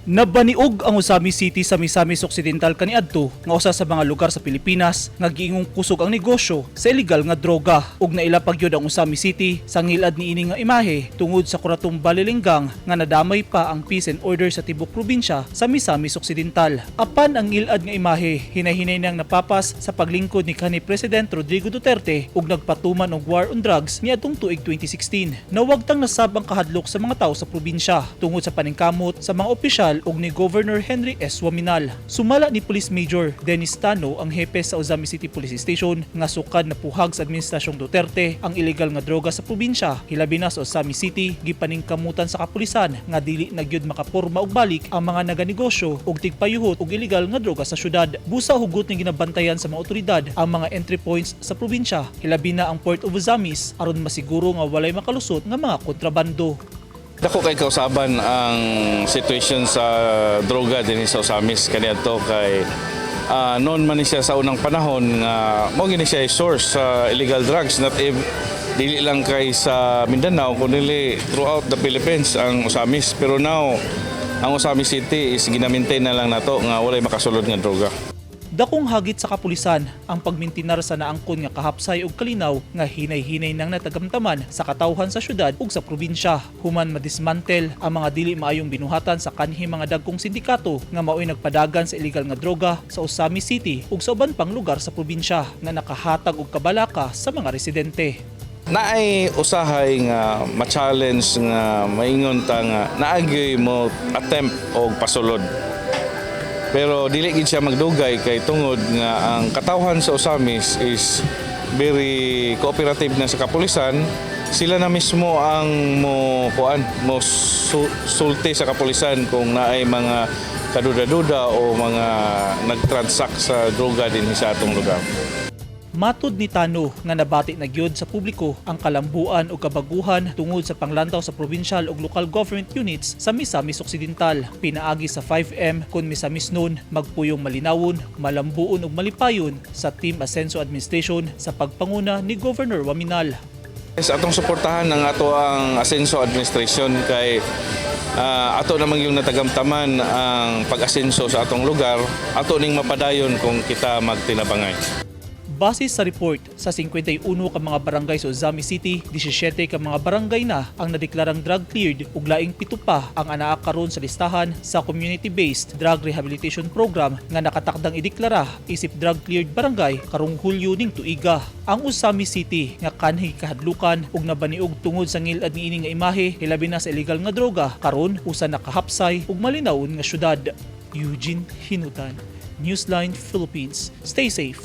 Nabaniog ang Ozamiz City sa Misamis Occidental kaniadto nga usa sa mga lugar sa Pilipinas nga giingong kusog ang negosyo sa illegal nga droga, ug naila pa gyud ang Ozamiz City sa ngilad niini nga imahe tungod sa kuratong Baleleng Gang nga nadamay pa ang peace and order sa tibok probinsya sa Misamis Occidental. Apan ang ngilad nga imahe hinay-hinay nang napapas sa paglingkod ni kanhi President Rodrigo Duterte ug nagpatuman og war on drugs niadtong tuig 2016. Nawagtang nasab ang kahadlok sa mga tawo sa probinsya tungod sa paningkamot sa mga opisyal ug ni Governor Henry S. Oaminal. Sumala ni Police Major Dennis Tano, ang hepe sa Ozamiz City Police Station, nga sukad na puhag sa administrasyong Duterte ang ilegal nga droga sa probinsya, hilabi na sa Ozamiz City, gipaningkamutan sa kapulisan nga dili na gyud makaporma og balik ang mga naganegosyo og tigpayuhot og ilegal nga droga sa syudad. Busa hugot ni ginabantayan sa mga otoridad ang mga entry points sa probinsya, hilabi na ang Port of Ozamiz, aron masiguro nga walay makalusot nga mga kontrabando. Dako kay kausaban ang situation sa droga dinhi sa Ozamiz kaniadto kay noon man ni siya sa unang panahon nga mao gini siya source sa illegal drugs, not if dili lang kay sa Mindanao kundi throughout the Philippines ang Ozamiz, pero now ang Ozamiz City is gina-maintain na lang nato nga walay makasulod nga droga. Dakong hagit sa kapulisan ang pagmintinar sa naangkon nga kahapsay ug kalinaw nga hinay-hinay nang natagamtaman sa katawhan sa syudad ug sa probinsya human madismantle ang mga dili maayong binuhatan sa kanhi mga dagkong sindikato nga maoy nagpadagan sa illegal nga droga sa Ozamiz City ug sa uban pang lugar sa probinsya nga nakahatag og kabalaka sa mga residente. Naay usahay nga ma-challenge nga maingon ta nga naagyoy mo attempt og pasulod. Pero dili gid siya magdugay kay tungod nga ang katawhan sa Ozamiz is very cooperative na sa kapulisan. Sila na mismo ang mo kuan mo sulti sa kapulisan kung naay mga kaduda-duda o mga nagtransact sa droga dinhi sa atong lugar. Matud ni Tano nga nabati na gyud sa publiko ang kalambuan o kabaguhan tungod sa panglantaw sa provincial ug local government units sa Misamis Occidental. Pinaagi sa 5M kon Misamisnon, magpuyong malinawon, malambuon ug malipayon sa Team Asenso Administration sa pagpanguna ni Governor Oaminal. Sa atong suportahan ang ato ang Asenso Administration kay ato namang yung natagamtaman ang pag-asenso sa atong lugar, ato ning mapadayon kung kita magtinabangay. Base sa report, sa 51 ka mga barangay sa Ozamiz City, 17 ka mga barangay na ang nadeklarang drug cleared ug laing 7 pa ang anaa karon sa listahan sa community-based drug rehabilitation program nga nakatakdang ideklara isip drug cleared barangay karong Hulyo ning tuiga. Ang Ozamiz City nga kanhi kahadlukan ug nabaniog tungod sa ngilad niini nga imahe, hilabi na sa illegal nga droga, karon usa na kahapsay ug malinawon nga syudad. Eugene Hinutan, Newsline Philippines. Stay safe.